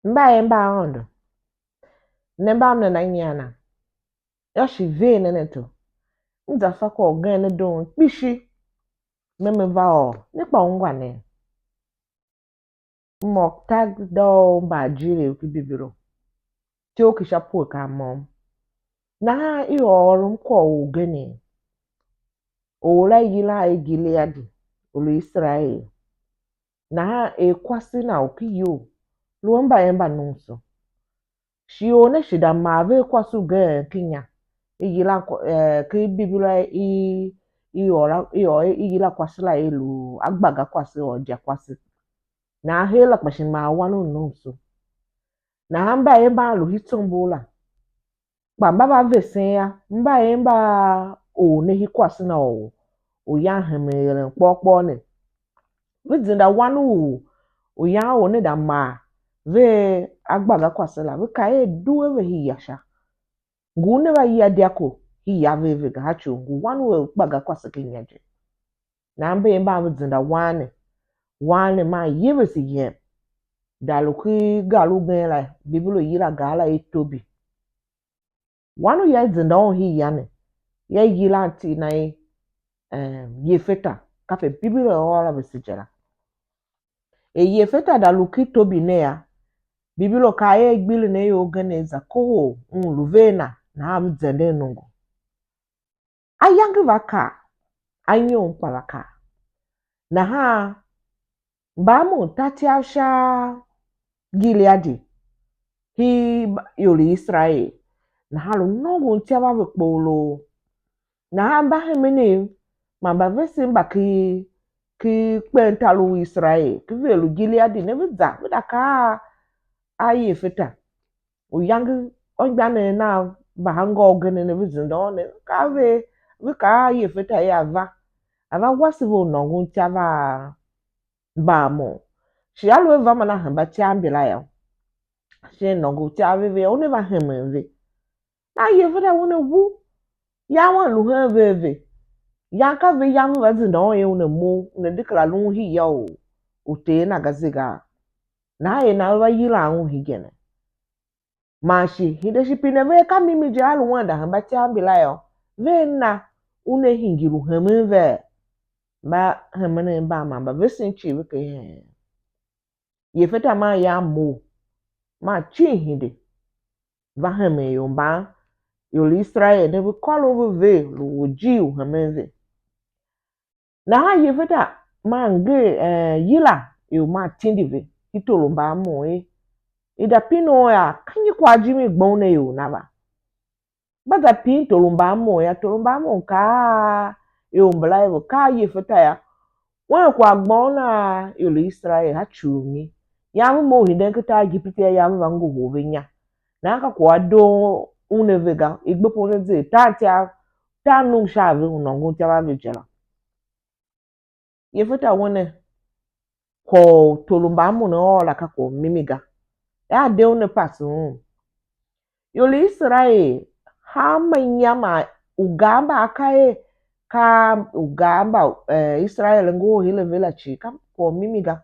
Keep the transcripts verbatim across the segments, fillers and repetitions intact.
Mbayev mba Aôndo, ne mba m nena nyian a? Yô, shi ver nen ato. M za fa kwagh ugen ne doon kpishi, me me va ôr, ne kpa ungwa ne. M ôr tagda u mbaajiriv ki Bibilo, ityough ki sha pue ka môm. Nahan i ôron kwagh ugen, or la yilan er Gileadi, u lu Iserael. Nahan er kwase na u ki iyol, lu a mbayev mba nomso. Shi or ne shi da mar ve kwase ugen ki inya, i yilan kwa-, eh, ki Bibilo i, i ôr a, i ôr i yila kwase la er lu agbaga kwase or idya kwase. Nahan her la kpa shi mar wan u nomso. Nahan mbayev mba a lu hii tsombor la, kpa mba va vesen yô, mbayev mba or ne hii kwase na u, u yan hemen eren kpôr kpôr ne, ve zenda wan u, u yan or ne da mar ve agbaga kwase la, ve kaa er due ve hii ya sha. Ngur ne va ya dyako hii ya ve ve ga, ha ci u ngu wan u a gbaga kwase ken inya je. Nahan mbayev mba ve zenda wan ne, wan ne maa yevese yem, da lu ken gar ugen la, Bibilo yila gar la er Tobi. Wan u ya i zenda un hii ya ne, ya i yilan iti na er, em, Yefeta, kape Bibilo ôr a vese je la. Er Yefeta da lu ken Tobi ne yô, Bibilo kaa er i gbilin a ior gen a za kohol un lu vea na, nahan ve zenden nongo. Ayange va kar, anyom kpa va kar. Nahan Mbaamon ta ityav sha Gileadi, hii ior i Iserael, nahan lu nôngon ityav a ve kpoghuloo. Nahan mbahemenev man mbavesen mba ki, ki kpen tar u Iserael, ki ve lu Gileadi ne, ve za, ve da kaa a Yefeta, uyange anmgbianev nav mba hangô ugen ne, ve zenda un ne, ka ve, ve kaa a Yefeta er a va, a va wase ve u nôngon ityav a Mbaamon. Shi aluer va man a hemba ityav mbila yô, shin nôngo u ityav ve ve yô, una va hemen ve. Nahan Yefeta una wu, yan wan lu hen ve a ve. Yan ka ve yan ve va zenda un er una mough, una de kera lun hii ya u, u ter na ga zegaa. Nahan er nan ve va yilan un hegen ne. Man shi hide shi pine ve ka mimi je a lu wen da hemba ityav mbila yô, vea na una hingir u hemen vee? Mbahemenev mban man mbavesen cii ve kaa heen. Yefeta maa yan mough, maa cin hide, va hemen ior mban, ior i Iserael ne, ve kôron ve ver, lu orjir u hemen ve. Nahan Yefeta maa nger, eh, yila ior maa tindi ve, i torough mba a mo er, i da pine un er, ka nyi kwagh jim i gbe una ior na va? Mba za pin torough mba a mo yô, torough mba a mo kaa a ior mbala er ve kaa a Yefeta yô, wen kwagh gba una ior i Iserael a ci u nyi? Yan ve mough hiden ken tar Igipiti yô, yan ve va ngohol ve inya. Nahan ka kwagh a doo una ve ga, i gbe pon a zer, tar ityav, tar num sha a ve u nôngon ityav a ve je la. Yefeta wene, kwagh u torough mba a mo ne ôr la ka kwagh u mimi ga. A de una pase un. Ior i Iserael, hanma inya man ugar mba a ka er, ka ugar mba, eh, Iserael ngohol her a ve la cii, ka kwagh u mimi ga.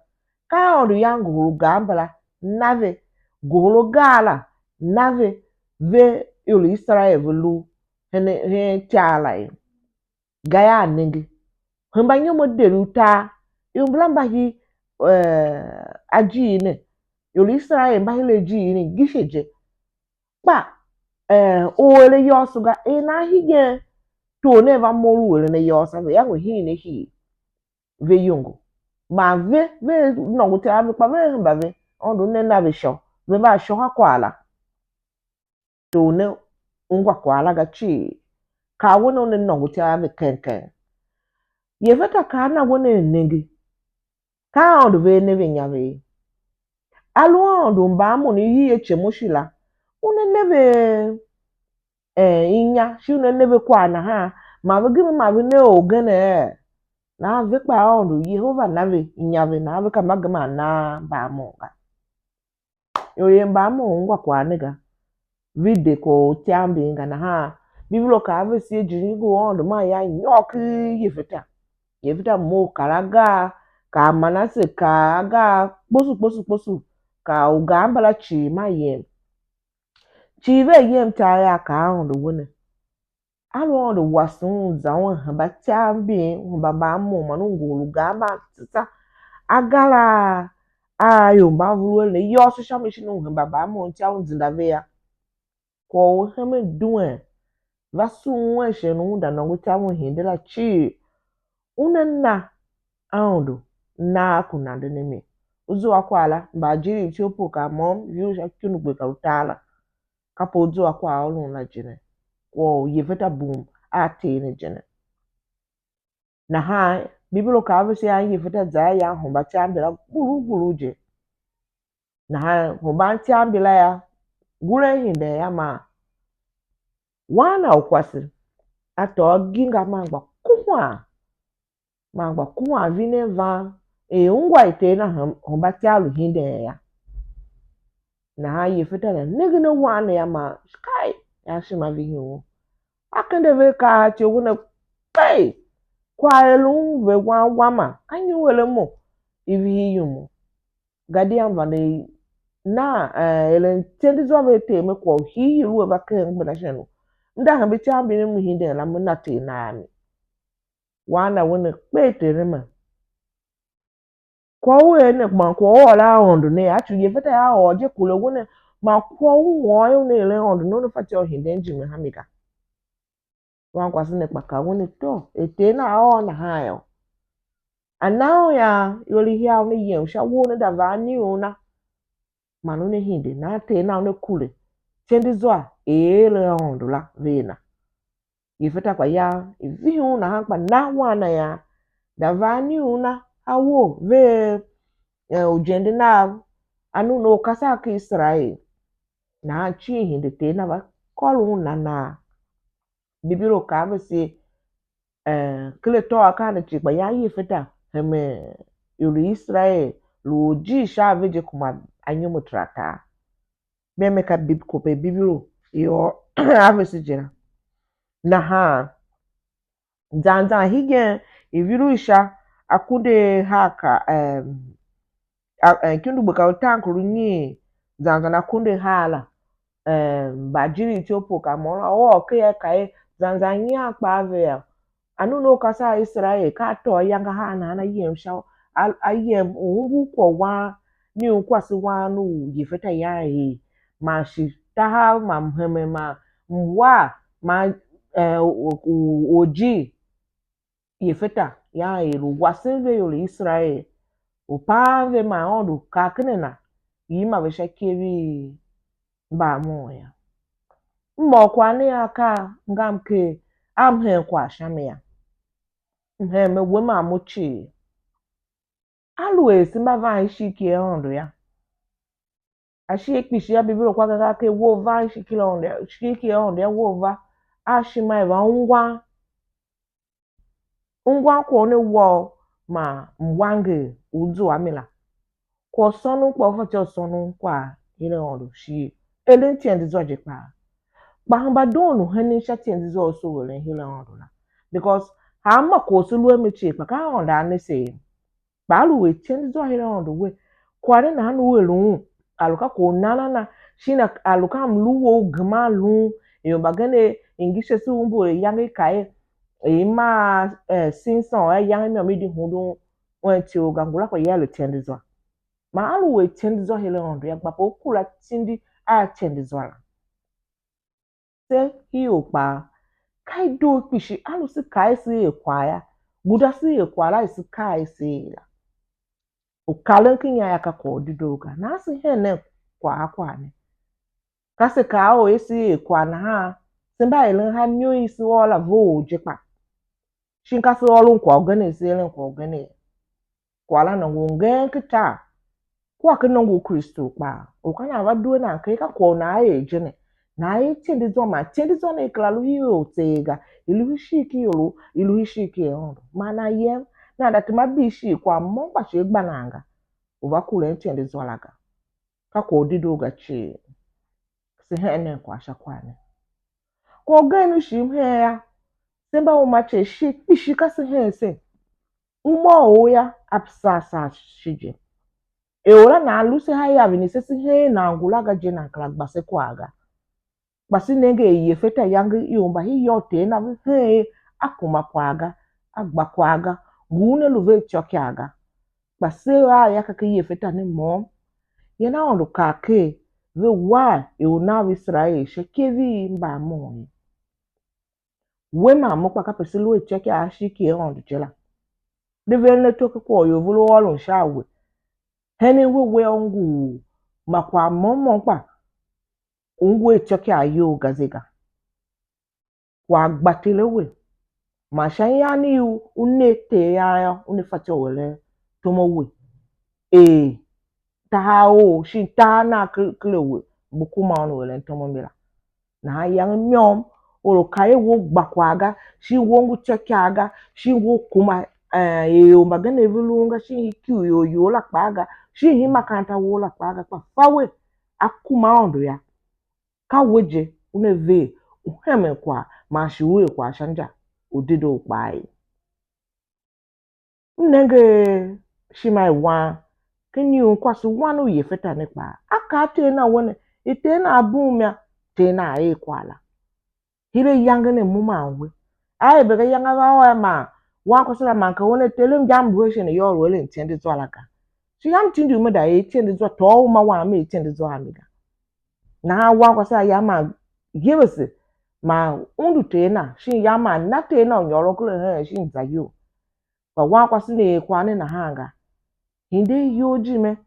Ka Aôndo yan ngohol ugar mbala, na ve, ngohol ugar la, na ve, ve ior i Iserael ve lu hen, hen tar la ye. Gayô, a nenge, hemba inyom a deri utar, ior mbala mba hii, eh, ajiir ne, ior i Iserael mba hii ajiir ne, ngi she je. Kpa, eh, u eren ayôôso ga, er nan hegen tor ne va mough u eren ayôôso a ve, yô, ngu hiin a hii ve iyongo. Man ve, ve nôngo ityav a ve, kpa ve hemba ve, Aôndo ne na ve ishô, ve va shôha kwagh la. Tor ne ungwa kwagh la ga cii, ka a wene una nôngo ityav a ve keng keng. Yefeta kaa na wene er nenge, ka Aôndo ve a ne ve inya ve ye? A lu Aôndo u mba a mo ne i hii a Chemoshi la, una ne ve, eh, inya, shi una ne ve kwagh nahan, man ve gema man ve ne orgen ee? Nahan ve kpa Aôndo Yehova na ve inya ve, nahan ve ka mba gema a na mba a mo ga. Ior i mba a mo ungwa kwagh ne ga, ve de kwagh u ityav mbin ga nahan, Bibilo kaa a vese er Jijingi u Aôndo maa ya nyôr ken Yefeta. Yefeta mough kar agar, kar Manase, kar agar kposo kposo kposo, ka ugar mbala cii ma yem. Cii vea yem tar yô, a kaa a Aôndo we ne, a lu Aôndo wase un, za un hemba tar mbin, hemba mba a mou man u ngohol ugar mba a tsatsa, a gar a a ior mba vuruen ne yôôso sha mi shin u hemba mba a mou tar u zinda ve yô. Kwagh u hemen duen, va sughun a shighe u unda nôngo tar u hinde la cii, una na Aôndo, na a ku nanden a mi. U zua kwagh la, mbaajiriv ityough pue kar môm, ivur sha ikundu gbe kar utar la. Kape u zua kwagh ôron la je ne. Kwagh u Yefeta bum a Ter ne je ne. Nahan Bibilo kaa a vese an, Yefeta za a yan hemba tar mbila gburuguru je. Nahan hemban tar mbila yô, guren hiden yô, maa wan na u kwase a tôô ginga, maa gba kuhan, maa gba kuhan vinen van, er ungwa i ter na hem-, hemba tar lu hiden yô. Nahan Yefeta na nengen a wan ne yô, maa kai, a shima vihi u. A kende ve kaa a ci u ne, kai, kwagh er u ve wan wama, ka nyi u eren mo i vihi yum? Gadia m vande nan, eh, eren tsendi zwa ve, Ter me, kwagh u hiihii lu a va ken gbenda shin u m da hembe tar mbin m hiden la, me na Ter na a mi. Wan na we ne, kpe Ter ne ma. Kwagh u er ne man kwagh u ôr a Aôndo ne, a ci u Yefeta a ôr je kure we ne, man kwagh u ôr u ne eren Aôndo ne, una fatyô u hiden jime ha mi ga. Wankwase ne kpa kaa un er, to, er Ter na a ôr nahan yô, a na un ian, ior i hiar una yem sha uwo, una da va a niu na, man una hide, nahan Ter na una kure tsendi zwa er eren Aôndo la vea na. Yefeta kpa yan i vihi un nahan, kpa na wan na yan, da va a niu na a uwo, vea, eh, ujende nav, a na un orkase a ken Iserael. Nahan cii hide Ter na va kôr un na na. Bibilo kaa a vese, eh, ken atô akaa ne cii, kpa yan Yefeta hemen ior i Iserael, lu orjir sha a ve je kuma anyom ataratar. Mea me ka Bib-, kope Bibilo i ôr a vese je la. Nahan zan zan hegen i vir u sha akunduahar ka, em, a, em, ikundu gbe ka utaankurunyiin, zan zan akunduahar la, em, mbaajiriv ityough pue kar môm la, a ôr ker a kaa er, zan zan nyian kpaa ve yô, a nongo u kasev a Iserael, ka a tôô ayange ahar nahan a yem sha, a, a yem u umbur kwagh wan, niu kwase wan u Yefeta yan er, man shi tahav man mhemen man mwar man, eh, u, u, u orjir Yefeta yan er u wasen ve ior i Iserael, u paan ve man Aôndo kaa ken a na, yima ve sha ikev i mbaamon yô. M ôr kwagh ne akaa ngam ker a m hen kwagh sha mi yô. M hen me we man mo cii. Aluer se mba van ishigh ki Aôndo yô, ashighe kpishi a Bibilo kwa ka ker we u van ishigh ki Aôndo yô, ishigh ki Aôndo yô, we u va a ishima i va ungwan, ungwan kwagh u ne wou man mwanger u zua mi la. Kwagh u sônon kpa u fatyô u sônon kwagh her Aôndo shighe, eren tsendi zwa je kpaa. Kpa hemba doon u henen sha tsendi zwa u se u eren her Aôndo la? Because hanma kwagh u se lu a mi cii, kpa ka Aôndo a ne se ye. Kpa aluer tsendi zwa her Aôndo we, kwagh ne nahan u eren un, a lu ka kwagh u nan a na, shin a, a lu ka mlu wou u geman lun, ior mbagenev, ingise se umbur ayange i ka er, er i maa, eh, Samson ayange i môm i di hundun un ityough ga, ngula kpa ya lu tsendi zwa. Man aluer tsendi zwa her Aôndo yô, gba pe u kura tindi a tsendi zwa la. Se hii u kpaa, ka i doo kpishi, a lu se kaa er se er kwagh yô, guda se er kwagh la er se kaa er se er la. U karen ken inya yô, ka kwagh u dedoo ga. Nahan se hen nen kwagh a kwagh ne. Ka se kaa or er se er kwagh nahan, se mba eren hanmô i se ôr la vough je kpa. Shin ka se ôron kwagh ugen er se eren kwagh ugen ye? Kwagh la nôngo u ngeen ken tar, kua ken nongo u Kristu kpaa. U ka nan va due nan ker, ka kwagh u nan er je ne. Nan er tindi zwa, man tindi zwa ne i kera lu i or tseegh ga, i lu ishigh ki ior, i lu ishigh ki Aôndo. Man nan yem, nan da tema bee ishigh kwagh môm kpa shi i gba nan ga, u va kuren tindi zwa la ga. Ka kwagh u dedoo ga cii. Se hen nen kwagh sha kwagh ne. Kwagh ugen u shi m hen yô, se mba uma cii, ishigh kpishi ka se hen se. Uma u yô, a saa saa shi je. Ior la nan lu se a yaven i se, se heen nan ngula ga je, nan kera gba se kwagh ga. Kpa se nenge er Yefeta yange ior mba hii yô, u ter na ve heen a kuma kwagh ga, a gba kwagh ga, ngu una lu ve ityôkyaa ga. Kpa se a ya ka ken Yefeta ne môm, yan Aôndo kaa ker ve war er u nan ve Iserael sha ikev i mbaamon ye. We man mo kpa kape se lu a ityôkyaa a shighe ki Aôndo je la. De veren ato ken kwagh u ior ve lu ôron sha a we. Hen we we u ngu ma kwagh môm môm kpa u ngu a ityôkyaa you ga ze ga. Kwagh gba Ter a we, man sha ian i u u ne Ter yô, una fatyô u eren tom a we. Ee, tahav ou, shin tahav nan ker, ker a we, mbu kuma un u eren tom a mi la. Nahan iyange môm, or u ka er we u gba kwagh ga, shin we u ngu ityôkyaa ga, shin we u kuma, eh, ior mbagenev ve lun ga, shin ikurior you la kpaa ga, shin hii makaranta wou la kpaa ga, kpa fa we, a kuma Aôndo yô, ka we je una ver u hemen kwagh man shi u er kwagh sha inja u dedoo kpaa ye. M nenge ishima i wan ken iunkwase wan u Yefeta ne kpaa. A kaa a ter na we ne, er ter na a bum yô, ter na a er kwagh la. Hire iyange ne mo man we. A er be ga iyange a va ôr a man wankwase la man ka we ne, Terem, yam lu a shighe ne yô, lu eren ityendezwa la ga. Shi yam tindi u me da er ityendezwa, tôô uma wam er ityendezwa a mi ga. Nahan wankwase la yam man yevese, man undu ter na, shin yam man na ter na u nyôron ken heen shin za iyol. Kpa wankwase ne er kwagh ne nahan ga. Hide iyol ijime,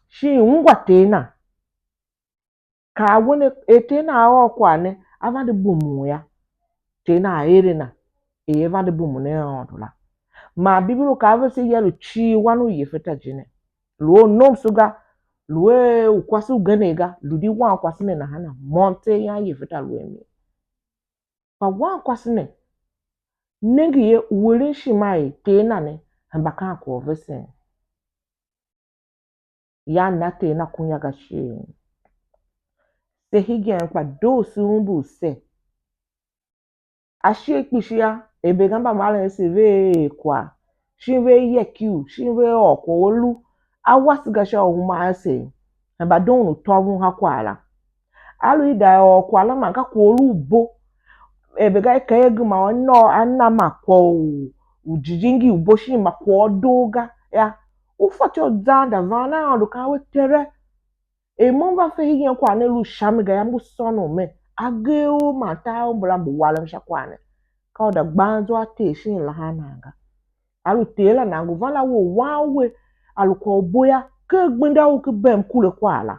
shin ungwa ter na. Kaa we ne, er ter na a ôr kwagh ne, a vande bumun yô, ter na a ere na, er a vande bumun a Aôndo la. Man Bibilo kaa a vese ya lu cii wan u Yefeta je ne, lu a u nomso ga, lu a u kwase ugen ga, lu di wankwase ne nahan a môm tseegh yan Yefeta lu a mi. Kpa wankwase ne, nenge ye, u eren ishima er ter na ne hemba ken kwagh u vesen. Yan na ter na kunya ga shee. Se hegen kpa doo se umbur se. Ashighe kpishi yô, er mba mba maren ase ve er kwagh, shin ve ya kiu, shin ve ôr kwagh u a lu, a wase ga sha u uma ase, hemba doon u tôvon ha kwagh la. A lu i da ôr kwagh la man ka kwagh u lu u bo, er ve ga i ka i gema a nôô a na ma kwagh u, u jijingi u bo shin ma kwagh u doo ga yô, u fatyô u zan da van a Aôndo kaa we, Tere, er mo m va fe hegen kwagh ne lu sha mi ga yô, m ngu sônon mer agee ou man tar ou mbala mbu warem sha kwagh ne. Ka u da gban zwa a Ter shin lahan nan ga. A lu Ter la nan ngu van a we u wan we, a lu kwagh u bo yô, ker gbenda u ki bem kure kwagh la.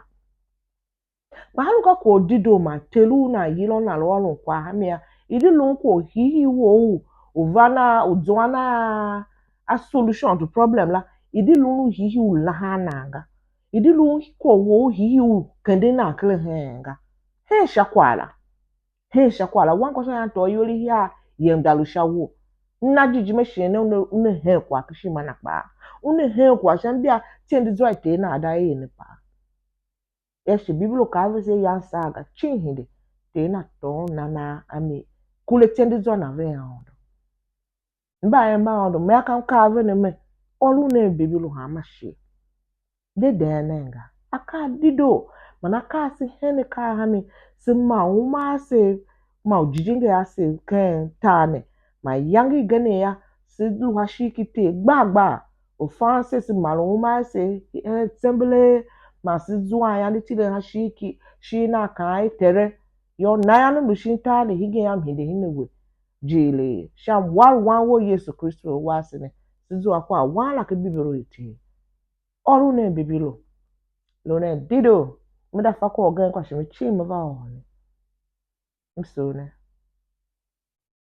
Kpa a lu ka kwagh u dedoo man Ter u nan yilan nan lu ôron kwagh a mi yô, i di lun kwagh u hiihii wou u, u van a, u zuan a, a solution to problem la, i di lun u hiihii u lahan nan ga. I di lun kwagh wou u hiihii u kenden nan ken heen ga. Hen sha kwagh la. Hen sha kwagh la, wankwase u yan tôô iyol i hiar, yem da lu sha wou. Na jijime shighe ne, una, una hen kwagh ken ishima na kpaa. Una hen kwagh sha mbia ityendezwa i Ter na a da er ne kpaa. Yô, shi Bibilo kaa a vese yan saa ga, cin hide, Ter na tôôn nana a mi, kure ityendezwa na vea Aôndo. Mba em Aôndo, me a ka m kaa a ve ne mer, ôron nen Bibilo hanma shighe. De deen nen ga. Akaa dedoo, man akaa se hen akaa a mi, se ma uma ase, ma ujijingi ase ken tar ne, man iyange igen yô, se lu sha ishigh ki Ter gbar gbar. U fan se, se maren uma ase hen tsembelee, man se zua ian di tile sha ishigh ki, ishigh na kaan er Tere, yô, na ian m lu shin tar ne hegen yam hide hen a we. Jighilii, sha mwan u Wan wou Yesu Kristu u a wase ne, se zua kwagh wan la ken Bibilo i Ter. Ôron nen Bibilo. Lu nen dedoo, me da fa kwagh ugen kpa shi me cir me va ôr ne. M sugh ne.